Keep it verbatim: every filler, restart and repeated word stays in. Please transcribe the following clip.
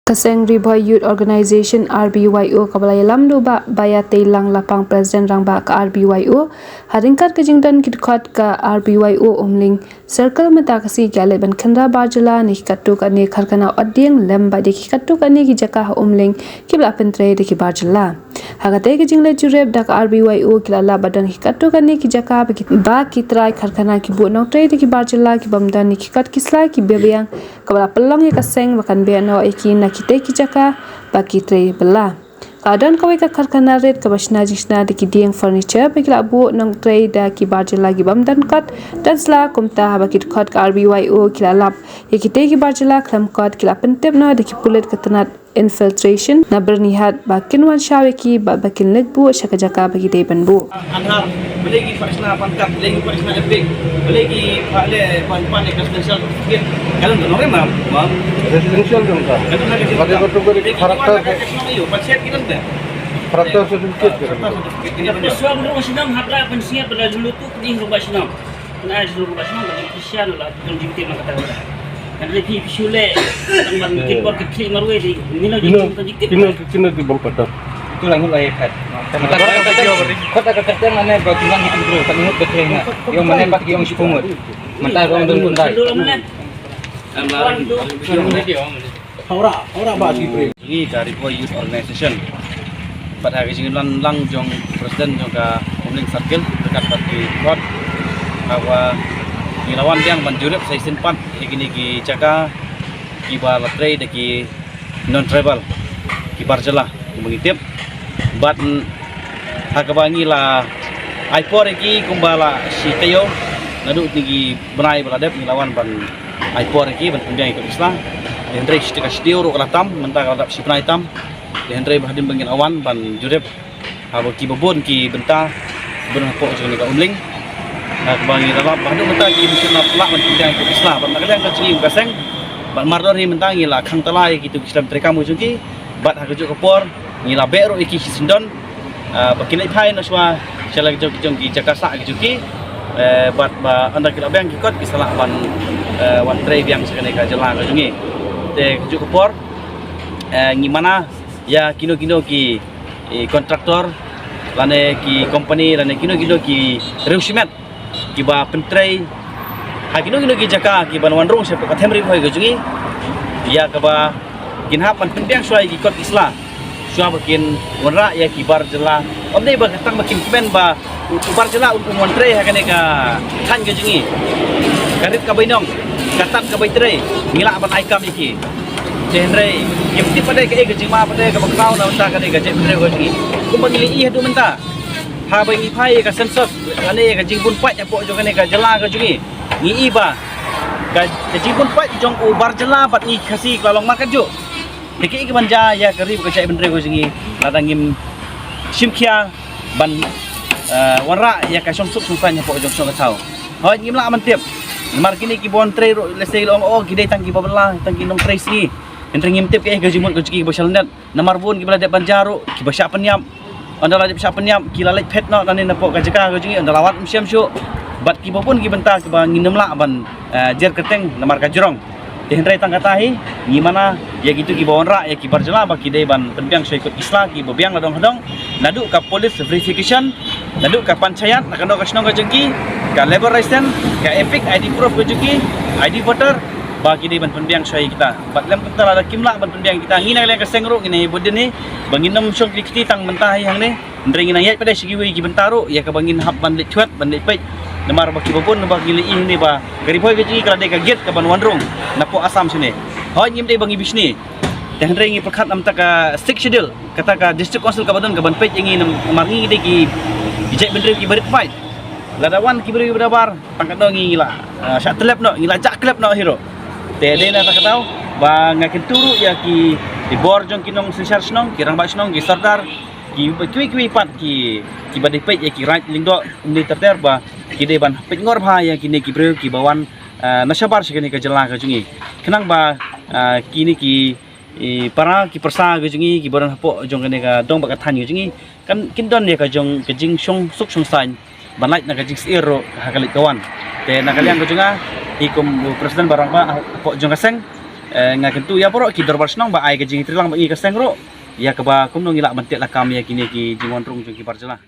Ka seng Ri Bhoi Youth Organisation, R B Y O, kaba la ïalam da u Bah Baiateilang Lapang, President Rangbah ka R B Y O, ha ryngkat ka jingdon ki dkhot ka R B Y O Umling Circle, mynta ka sngi ki la leit ban khynra bar jylla na ki katto katne karkhana ot dieng lem bad ïa ki katto katne ki jaka ha Umling kiba la pyntrei da ki bar jylla. Ha katei ka jingleit jurip da ka R B Y O ki la lap ba don ki katto katne ki jaka ba ki, ba ki trai karkhana ki buh nongtrei da ki bar jylla ki bym don ïa ki kot ki sla kiba biang, kaba la pynlong ïa ka seng ba kan beh noh ïa ki na kitei ki jaka ba ki trei bylla. Ka don kawei ka karkhana rit kaba shna jingshna da ki dieng furniture ba ki la buh nongtrei da ki bar jylla ki bym don kot don sla. Kumta haba ki dkhot ka R B Y O ki la lap ïa kitei ki bar jylla khlem kot, ki la pyntip noh da ki pulit ka tnat Infiltration na Byrnihat ba kin wan shaw ïa ki bad ba kin leit buh sha ka jaka ba ki dei ban buh. Aadhaar, balei ki phah shna PAN card, balei ki phah shna EPIC, balei ki phah leh PAN, PAN leh residential certificate. Ka don ka nongrim ma, ma. Residential dong ka. Ka don ha ka. Bade ko to ko. Balei ki character, phah ka shna ïa u, panchayat ki don te. Character certificate ka. Character certificate ki don. Shuwa ba shnong hap la panchayat ba la julu tu ki ring ba shnong. Na julu ba shnong ba ki shan la don jingtip na kata ka. Kan le phi phi shu leh tang ban kit bor kit khlieh marwei di. Ni la jingtip kan jingtip. Kino kino ki bym pattern. Itu lah ngut lah ya kat. Kata kata kata mana ba kilang gitu bro. Kan ngut betul na. Yang mana pak yang si pungut. Mata ruang dun pun dai. Em lah. Hawra, hawra ba ki pre. Ngi ka Ri Bhoi Youth Organisation. Bad ha ka jingïalang lang jong President jong ka Umling Circle, ryngkat bad ki dkhot, ha kaba ngi la wan biang ban jurip sa shisien pat ïa kine ki jaka kiba la trei da ki non tribal, ki bar jylla, kumba ngi tip. Bad ha kaba ngi la ai por ïa ki kumba la shi taïew, naduh kine ki bnai ba la dep ngi la wan ban ai por ïa ki ban pynbiang ïa ki kot ki sla. Hynrei shi ka shi taïew ruh ka la tam, mynta ka la dap shi bnai tam. Hynrei ba hadien ba ngin wan ban jurip haba kiba bun ki bynta, bun hapoh jong kane ka Umling. Ha kaba ngi la lap ba haduh mynta kim shym la lah ban pynbiang ïa ki kot ki sla. Bad na ka liang ka jong ngi ka seng, bad mardor hi mynta ngi la khang tala ïa kito ki shlem treikam ka jong ki. Bad ha kajuh ka por ngi la beh ruh ïa ki shi syndon. Ah, ba kin leit phai noh shuwa sha la ki jong ki jong ki jaka sah ki jong ki. Eh, bad ba ynda ki la biang ki kot ki sa lah ban, eh, wan trei biang sha kane ka jylla ka jong ngi. Te kajuh ka por, eh, ngi mana ïa kino kino ki, eh, kontraktor lane ki kompani lane kino kino ki riew shimet kiba pyntrei ha kino kino ki jaka kiban wan rung shapoh ka them Ri Bhoi ka jong ngi, ïa kaba kin hap ban pynbiang shuwa ïa ki kot ki sla, shuwa ba kin wanrah ïa ki bar jylla. Ym dei ba ka tang ba kin kmen ba u, u bar jylla un, un wan trei ha kane ka thaiñ ka jong ngi, ka rit ka bainong, ka tad ka baitrei, ngi lah ban ai kam ïa ki. Te hynrei ngim tip pat dei kaei ka jingma pat dei kaba khraw na bynta kane ka jaitbynriew ka jong ngi. Kumba ngi la ïohi haduh mynta, haba ngi phai ïa ka census lane ïa ka jingbun paid hapoh jong kane ka jylla ka jong ngi, ngi i ba ka, ka jingbun paid jong u bar jylla bad ngi Khasi ka la long markatjuh. Te kaei kaban jia ïa ka ri bad ka jaitbynriew ka jong ngi lada ngim shim khia ban, eh, wanrah ïa ka shongsuk shongsaiñ hapoh jong ka shnong ka thaw? Hooid, ngim lah ban tip. Namar kine kiba wan trei ruh lehse la ong, oh, ki dei tang kiba bylla, tang ki nongtrei sngi. Hynrei ngim tip kaei ka jingmut ka jong ki kiba shah lyndet. Namar bun kiba la dep ban jia ruh kiba shah pynïap. Ynda la dep shah pynïap ki la leit phet noh nangne napoh ka jaka ka jong ngi, ynda la wad ym shym shuh. Bad kiba bun ki bynta kiba ngin ym lah ban, eh, jer kyrteng namar ka jrong. Te hynrei tang kata hi ngi mana ïa kito kiba wanrah ïa ki bar jylla ba ki dei ban pynbiang shuwa ïa ki kot ki sla kiba biang la dong ha dong. Naduh ka police verification, naduh ka panchayat, na kano ka shnong ka jong ki, ka labour license, ka EPIC ID proof ka jong ki, ID voter, ba ki dei ban pynbiang shuwa ïa kita. Bad lem kata lada kim lah ban pynbiang kita, ngi na ka liang ka seng ruh ngi nang ïa bud dien hi ba ngin ym shong kti kti tang mynta hi hangne. Hynrei ngi nang ïaid pat dei sha kiwei ki bynta ruh ïa kaba ngin hap ban leit chwet ban leit peit. Namar ba kiba bun ba ngi la ïohi hangne ba ka Ri Bhoi ka jong ngi ka la dei ka gate kaban wan rung napoh Assam shane. Hooid, ngim dei ba ngi bishni. Te hynrei ngi pyrkhat na bynta ka Sixth Schedule, kata ka District Council kaba don kaban peit ïa ngi, namar ngi dei ki, ki jaitbynriew kiba rit paid. Lada wan ki briew kiba da bar, tang katno ngi la, eh, shah tlep noh, ngi la jah klep noh hi ruh. Te dei na kata ka daw ba nga kyntu ruh ïa ki, ki bor jong ki nongsynshar shnong, ki rangbah shnong, ki sordar, ki, kiwei kiwei pat ki, kiba dei peit ïa ki Raid Lyngdoh Umdei ter ter ba ki dei ban peit ngor bha ïa kine ki briew kiba wan, eh, na shabar sha kane ka jylla ka jong ngi. Khnang ba, eh, kine ki, i, para ki pyrsa ka jong ngi kiba don hapoh jong kane ka dong bad ka thaiñ ka jong ngi kan kin don ïa ka jong ka jingshongsuk shongsaiñ ban lait na ka jingsyier ruh ha ka leit ka wan. Te na ka liang ka jong nga, i kum u president ba rangbah hapoh jong ka seng, Eh, nga kyntu ïa baroh ki dorbar shnong ba ai ka jingïatreilang bad ngi ka seng ruh, ïa kaba kumno ngi lah ban teh lakam ïa kine ki jingwan rung jong ki bar jylla.